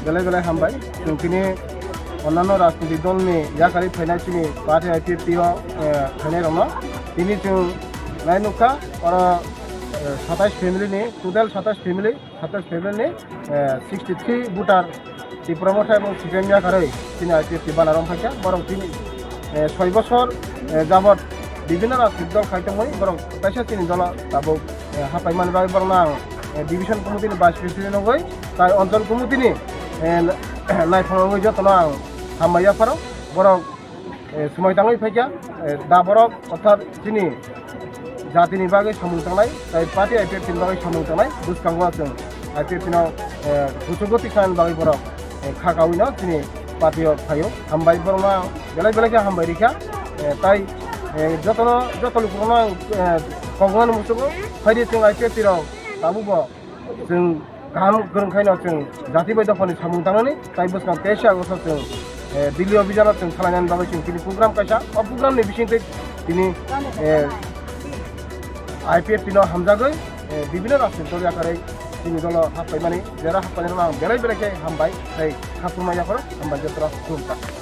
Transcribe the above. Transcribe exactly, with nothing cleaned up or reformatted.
Belai belai hambai. Chung tini onnanno rajnitik dol ni yakarwi phainai chini party I P F T o, eh, phainai rokno. Tini chung nai nukha, oro, eh, satais family ni, total satais family, satais family ni, eh, sixty three voter Tipra Motha ebong C P I M yakarwi chini I P F T banner rom phaikha. Borok tini, eh, soi bosor, eh, jabot bibhinno rajnitik dol khai tongmani, borok kaisa chini dolo tabuk, eh, hapaimani bagwi borokno ang, eh, division committee ni vice president wngwi, tai onchol committee ni, eh, naiphang wngwi jotono ang hambai yapharo. Borok, eh, swmai tangwi phaikha, eh, da borok orthat chini jatini bagwi samung tangnai, tai party I P F T ni bagwi samung tangnai, bwskango chwng I P F T no, eh, kuchugo tikna bagwi borok, eh, kha kaui no chini party o phaio. Hambai borokno belai belai khe hambai rikha, eh, tai, eh, jotono, joto lukurokno, eh, kok nani muchungo phaidi chwng I P F T rok tabukbo chwng kaham kwrwng khaino chwng jati bai dophani samung tangnani, tai bwskang teisa August o chwng, eh, Delhi obhijano chwng salainani bagwi chwng tini program kaisa, o program ni bisingtwi tini, eh, I P F T no hamjagwi, eh, bibhinno rajnitik dol yakarwi chini dolo haphaimani, jera haphainai rokno ang belai belai khe hambai, tei khaphurma yapharo hambai jotono khulumkha.